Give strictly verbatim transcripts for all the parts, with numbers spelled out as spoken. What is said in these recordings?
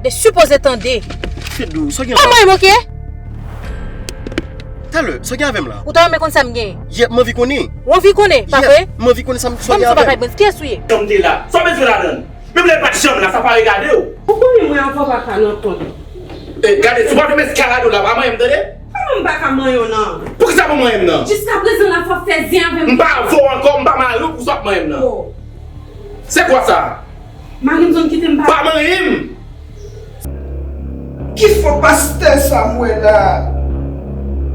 Te sipoze tande. Fedou, sa gen la? Kòman e moke? Talè, sa gen avè m la? Ou ta renmen konn sa m gen? Yèp, m anvi konnen. Ou anvi konnen, pa vre? Yèp, m anvi konnen sa, sa gen avè m. Kòm se bagay bandi, kiyès ou ye? Kòm te la, sa w bezwen ladann? Menm lè l pa t janm la, sa pa regade w. Ou konnen mwen avè w pa ka nan kont. E, gade, si w pa fè m eskalade w la, pa manyen m, tande? Kòman m pa ka manyen w nan? Poukisa pou manyen m nan? Jiskaprezan la, fò w fè zen avè m. M pa avè w ankò, m pa mari w pou sa w ap manyen m nan. Oh. Se kwa sa? Mari m zòn kite m pa. Pa manyen m! Ki fo pastè sa m wè la?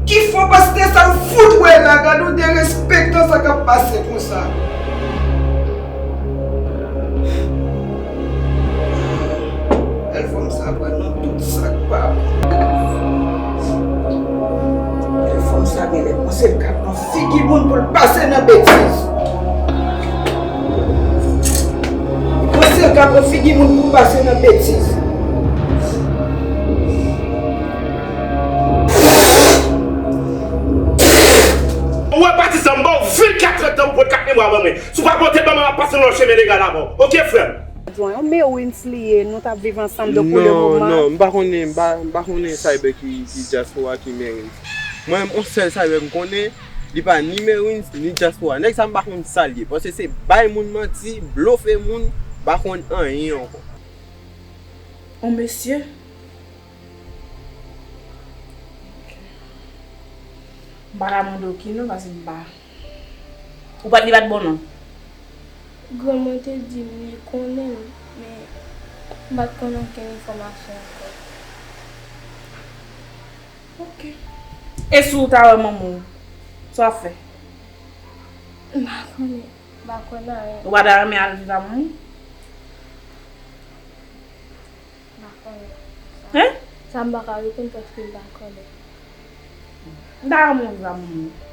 Ki fo pastè sa m fout wè la? Gade yon derespektan sa k ap pase konsa. Bèl fanm sa pran nan tout sa k pa bon. Bèl fanm sa genlè panse l ka pran figi moun pou l pase nan betiz. Li panse l ka pran figi moun pou l pase nan betiz. Ou wè patizan m ba w vennkat trant tan pou pote kat memwa ban mwen. Si w pa pote l ban mwen, m ap pase nan yon chemen legal avè w. Oke, frè m? Yon Merwins li ye, nou t ap viv ansanm, donk pou le moman. Non, non, m pa konnen, m pa, m pa konnen Cyber ki, ki dyaspora, ki Merwins. Mwen menm, yon sèl Cyber m konnen, li pa ni Merwins, ni dyaspora. Nèg sa m pa konn sa l ye, paske se bay moun manti, blofe moun, pa konn anyen ankò. On mesye? M pa ka mande w ki non, paske m pa. Ou pa t, li pa t bon non? Grann mwen te di m li konnen m, men m pa t konn okenn enfòmasyon ankò. Ok. E si w ta wè manman w, sa w ap fè? M pa konnen, m pa konn anyen. Ou pa ta renmen al viv a manman w? M pa konnen. Hein? Sa m pa ka reponn paske m pa konnen. M ta renmen w viv a manman w.